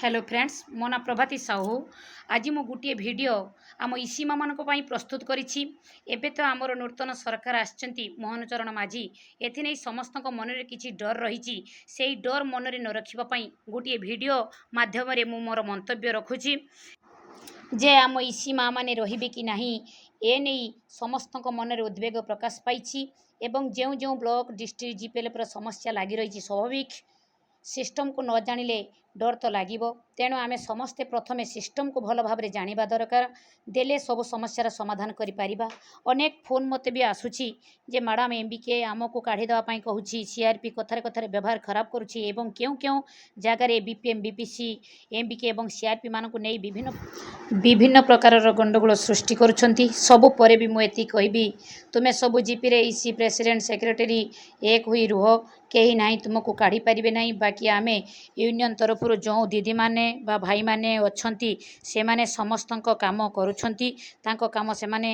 Hello friends, ମୋ ନାଁ ପ୍ରଭାତୀ ସାହୁ। ଆଜି ମୁଁ ଗୋଟିଏ ଭିଡ଼ିଓ ଆମ ଇସି ମାମାନଙ୍କ ପାଇଁ ପ୍ରସ୍ତୁତ କରିଛି। ଏବେ ତ ଆମର ନୂତନ ସରକାର ଆସିଛନ୍ତି, ମୋହନ ଚରଣ ମାଝୀ। ଏଥିନେଇ ସମସ୍ତଙ୍କ ମନରେ କିଛି ଡର ରହିଛି। ସେଇ ଡର ମନରେ ନ ରଖିବା ପାଇଁ ଗୋଟିଏ ଭିଡ଼ିଓ ମାଧ୍ୟମରେ ମୁଁ ମୋର ମନ୍ତବ୍ୟ ରଖୁଛି ଯେ ଆମ ଇସି ମା ମାନେ ରହିବେ କି ନାହିଁ, ଏ ନେଇ ସମସ୍ତଙ୍କ ମନରେ ଉଦ୍ବେଗ ପ୍ରକାଶ ପାଇଛି ଏବଂ ଯେଉଁ ଯେଉଁ ବ୍ଲକ, ଡିଷ୍ଟ୍ରିକ୍ଟ, ଜିପିଏଲ୍ଏଫ୍ର ସମସ୍ୟା ଲାଗି ରହିଛି, ସ୍ୱାଭାବିକ ସିଷ୍ଟମକୁ ନ ଜାଣିଲେ ଡର ତ ଲାଗିବ। ତେଣୁ ଆମେ ସମସ୍ତେ ପ୍ରଥମେ ସିଷ୍ଟମକୁ ଭଲ ଭାବରେ ଜାଣିବା ଦରକାର, ଦେଲେ ସବୁ ସମସ୍ୟାର ସମାଧାନ କରିପାରିବା। ଅନେକ ଫୋନ୍ ମୋତେ ବି ଆସୁଛି ଯେ ମ୍ୟାଡ଼ାମ୍, ଏମ୍ବିକେ ଆମକୁ କାଢ଼ିଦେବା ପାଇଁ କହୁଛି, ସିଆର୍ପି କଥାରେ କଥାରେ ବ୍ୟବହାର ଖରାପ କରୁଛି ଏବଂ କେଉଁ କେଉଁ ଜାଗାରେ ବିପିଏମ୍, ବିପିସି, ଏମ୍ବିକେ ଏବଂ ସିଆର୍ପି ମାନଙ୍କୁ ନେଇ ବିଭିନ୍ନ ବିଭିନ୍ନ ପ୍ରକାରର ଗଣ୍ଡଗୋଳ ସୃଷ୍ଟି କରୁଛନ୍ତି। ସବୁ ପରେ ବି ମୁଁ ଏତିକି କହିବି, ତୁମେ ସବୁ ଜିପିରେ ଇସି, ପ୍ରେସିଡେଣ୍ଟ, ସେକ୍ରେଟାରୀ ଏକ ହୋଇ ରୁହ। କେହି ନାହିଁ, ତୁମକୁ କାଢ଼ି ପାରିବେ ନାହିଁ। ବାକି ଆମେ ୟୁନିୟନ୍ ତରଫରୁ ଯେଉଁ ଦିଦିମାନେ ବା ଭାଇମାନେ ଅଛନ୍ତି, ସେମାନେ ସମସ୍ତଙ୍କ କାମ କରୁଛନ୍ତି। ତାଙ୍କ କାମ ସେମାନେ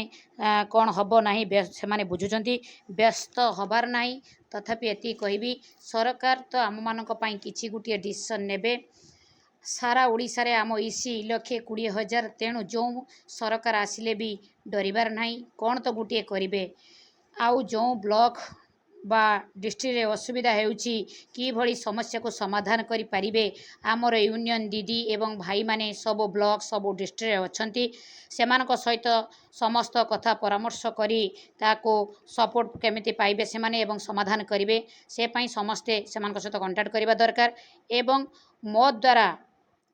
କ'ଣ ହେବ ନାହିଁ, ସେମାନେ ବୁଝୁଛନ୍ତି। ବ୍ୟସ୍ତ ହେବାର ନାହିଁ। ତଥାପି ଏତିକି କହିବି, ସରକାର ତ ଆମମାନଙ୍କ ପାଇଁ କିଛି ଗୋଟିଏ ଡିସିସନ୍ ନେବେ। ସାରା ଓଡ଼ିଶାରେ ଆମ ଇସି 1,20,000। ତେଣୁ ଯେଉଁ ସରକାର ଆସିଲେ ବି ଡରିବାର ନାହିଁ, କ'ଣ ତ ଗୋଟିଏ କରିବେ। ଆଉ ଯେଉଁ ବ୍ଲକ ବା ଡିଷ୍ଟ୍ରିକ୍ଟରେ ଅସୁବିଧା ହେଉଛି, କିଭଳି ସମସ୍ୟାକୁ ସମାଧାନ କରିପାରିବେ, ଆମର ୟୁନିୟନ୍ ଦିଦି ଏବଂ ଭାଇମାନେ ସବୁ ବ୍ଲକ, ସବୁ ଡିଷ୍ଟ୍ରିକ୍ଟରେ ଅଛନ୍ତି। ସେମାନଙ୍କ ସହିତ ସମସ୍ତ କଥା ପରାମର୍ଶ କରି ତାକୁ ସପୋର୍ଟ କେମିତି ପାଇବେ ସେମାନେ ଏବଂ ସମାଧାନ କରିବେ, ସେ ପାଇଁ ସମସ୍ତେ ସେମାନଙ୍କ ସହିତ କଣ୍ଟାକ୍ଟ କରିବା ଦରକାର। ଏବଂ ମୋ ଦ୍ୱାରା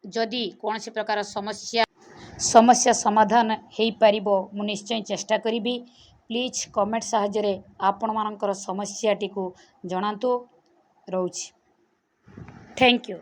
ଯଦି କୌଣସି ପ୍ରକାର ସମସ୍ୟା ସମାଧାନ ହେଇପାରିବ, ମୁଁ ନିଶ୍ଚୟ ଚେଷ୍ଟା କରିବି। ପ୍ଲିଜ୍ କମେଣ୍ଟ ସାହାଯ୍ୟରେ ଆପଣମାନଙ୍କର ସମସ୍ୟାଟିକୁ ଜଣାନ୍ତୁ। ରହୁଛି, thank you.